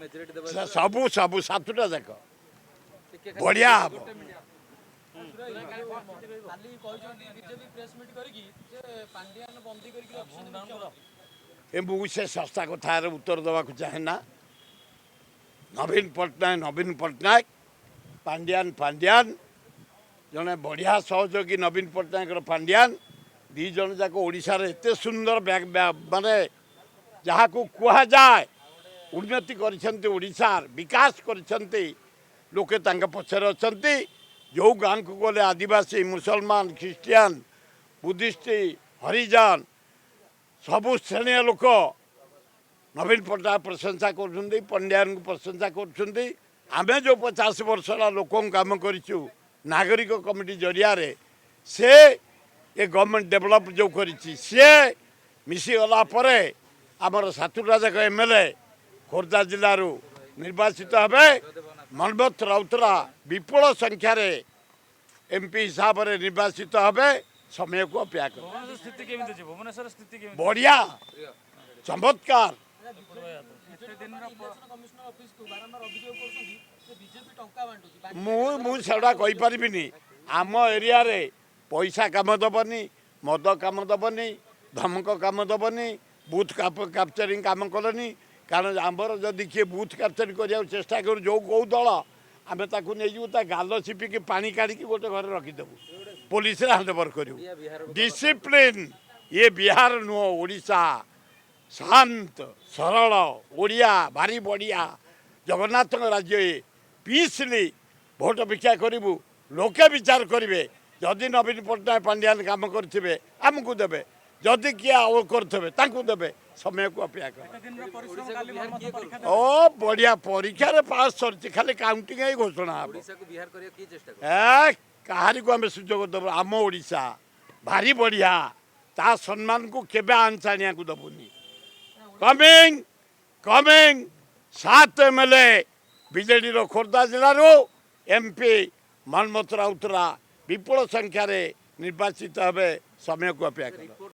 Majority ଦେବ। ସବୁ ସବୁ ସାତଟା ଯାକ ବଢ଼ିଆ ହବ। କାଲି କହିଛନ୍ତି ବିଜେପି ପ୍ରେସ୍ ମିଟ୍ କରିକି ଯେ ପାଣ୍ଡିଆନ ବନ୍ଦୀ କରିକି ରଖିଛନ୍ତି ମୁଖ୍ୟମନ୍ତ୍ରୀ। ଏ ମୁଁ ସେ ଶସ୍ତା କଥାର ଉତ୍ତର ଦେବାକୁ ଚାହେଁ ନା। ନବୀନ ପଟ୍ଟନାୟକ ନବୀନ ପଟ୍ଟନାୟକ, ପାଣ୍ଡିଆନ ପାଣ୍ଡିଆନ ଜଣେ ବଢ଼ିଆ ସହଯୋଗୀ ନବୀନ ପଟ୍ଟନାୟକର। ପାଣ୍ଡିଆନ ଦୁଇ ଜଣ ଯାକ ଓଡ଼ିଶାରେ ଏତେ ସୁନ୍ଦର ମାନେ ଯାହାକୁ କୁହାଯାଏ ଉନ୍ନତି କରିଛନ୍ତି, ଓଡ଼ିଶାର ବିକାଶ କରିଛନ୍ତି, ଲୋକେ ତାଙ୍କ ପଛରେ ଅଛନ୍ତି। ଯେଉଁ ଗାଁକୁ ଗଲେ ଆଦିବାସୀ, ମୁସଲମାନ, ଖ୍ରୀଷ୍ଟିଆନ, ବୁଦ୍ଧିଷ୍ଟ, ହରିଜନ, ସବୁ ଶ୍ରେଣୀୟ ଲୋକ ନବୀନ ପଟ୍ଟନାୟକ ପ୍ରଶଂସା କରୁଛନ୍ତି, ପଣ୍ଡିଆନଙ୍କୁ ପ୍ରଶଂସା କରୁଛନ୍ତି। ଆମେ ଯେଉଁ 50 ବର୍ଷ ହେଲା ଲୋକଙ୍କୁ କାମ କରିଛୁ ନାଗରିକ କମିଟି ଜରିଆରେ, ସେ ଏ ଗଭର୍ଣ୍ଣମେଣ୍ଟ ଡେଭଲପ୍ ଯେଉଁ କରିଛି, ସିଏ ମିଶିଗଲା ପରେ ଆମର ସାତଟା ଯାକ ଏମଏଲଏ ଖୋର୍ଦ୍ଧା ଜିଲ୍ଲାରୁ ନିର୍ବାଚିତ ହେବେ। ମନ୍ମଥ ରାଉତରା ବିପୁଳ ସଂଖ୍ୟାରେ ଏମ୍ପି ହିସାବରେ ନିର୍ବାଚିତ ହେବେ। ସମୟକୁ ଅପେକ୍ଷା କର। ଭୁବନେଶ୍ୱର ସ୍ଥିତି କେମିତି ଅଛି? ଭୁବନେଶ୍ୱର ସ୍ଥିତି କେମିତି? ବଢ଼ିଆ, ଚମତ୍କାର। ଇଲେକ୍ସନ କମିଶନର ଅଫିସକୁ ବାରମ୍ବାର ଅଭିଯୋଗ କରୁଛନ୍ତି ଯେ ବିଜେପି ଟଙ୍କା ବାଣ୍ଟୁଛି। ମୁଁ ସେଗୁଡ଼ା କହିପାରିବିନି। ଆମ ଏରିଆରେ ପଇସା କାମ ଦେବନି, ମଦ କାମ ଦେବନି, ଧମକ କାମ ଦେବନି, ବୁଥ୍ କ୍ୟାପଚରିଂ କାମ କଲନି। କାରଣ ଆମର ଯଦି କିଏ ବୁଥ୍ କ୍ୟାପଚରିଂ କରିବାକୁ ଚେଷ୍ଟା କରୁ, ଯେଉଁ କେଉଁ ଦଳ, ଆମେ ତାକୁ ନେଇଯିବୁ, ତା ଗାଲ ଚିପିକି ପାଣି କାଢ଼ିକି ଗୋଟେ ଘରେ ରଖିଦେବୁ, ପୋଲିସରେ ହ୍ୟାଣ୍ଡଓଭର କରିବୁ। ଡିସିପ୍ଲିନ୍। ଇଏ ବିହାର ନୁହଁ, ଓଡ଼ିଶା। ଶାନ୍ତ ସରଳ ଓଡ଼ିଆ, ଭାରି ବଢ଼ିଆ, ଜଗନ୍ନାଥଙ୍କ ରାଜ୍ୟ ଇଏ। ପିସଲି ଭୋଟ ଭିକ୍ଷା କରିବୁ, ଲୋକେ ବିଚାର କରିବେ। ଯଦି ନବୀନ ପଟ୍ଟନାୟକ, ପାଣ୍ଡିଆନ କାମ କରିଥିବେ, ଆମକୁ ଦେବେ। ଯଦି କିଏ ଆଉ କରିଥିବେ, ତାଙ୍କୁ ଦେବେ। ସମୟକୁ ଅପେକ୍ଷା କର। ଏତେ ଦିନର ପରିଶ୍ରମ କାଲି ମନ୍ମଥ ପରୀକ୍ଷା। ଓ ବଢ଼ିଆ, ପରୀକ୍ଷାରେ ପାସ୍ ସରିଛି, ଖାଲି କାଉଣ୍ଟିଂ ହେଇ ଘୋଷଣା ହେବ। ଓଡ଼ିଶାକୁ ବିହାର କରିବାକୁ କିଏ ଚେଷ୍ଟା କରୁଛି? ଏ କାହାରିକୁ ଆମେ ସୁଯୋଗ ଦେବୁ? ଆମ ଓଡ଼ିଶା ଭାରି ବଢ଼ିଆ, ତା ସମ୍ମାନକୁ କେବେ ଆଞ୍ଚ ଆଣିବାକୁ ଦେବୁନି। କମିଂ କମିଂ, ସାତ ଏମଏଲଏ ବିଜେଡ଼ିର ଖୋର୍ଦ୍ଧା ଜିଲ୍ଲାରୁ, ଏମ୍ପି ମନ୍ମଥ ରାଉତରା ବିପୁଳ ସଂଖ୍ୟାରେ ନିର୍ବାଚିତ ହେବେ। ସମୟକୁ ଅପେକ୍ଷା କର। ରିପୋର୍ଟ।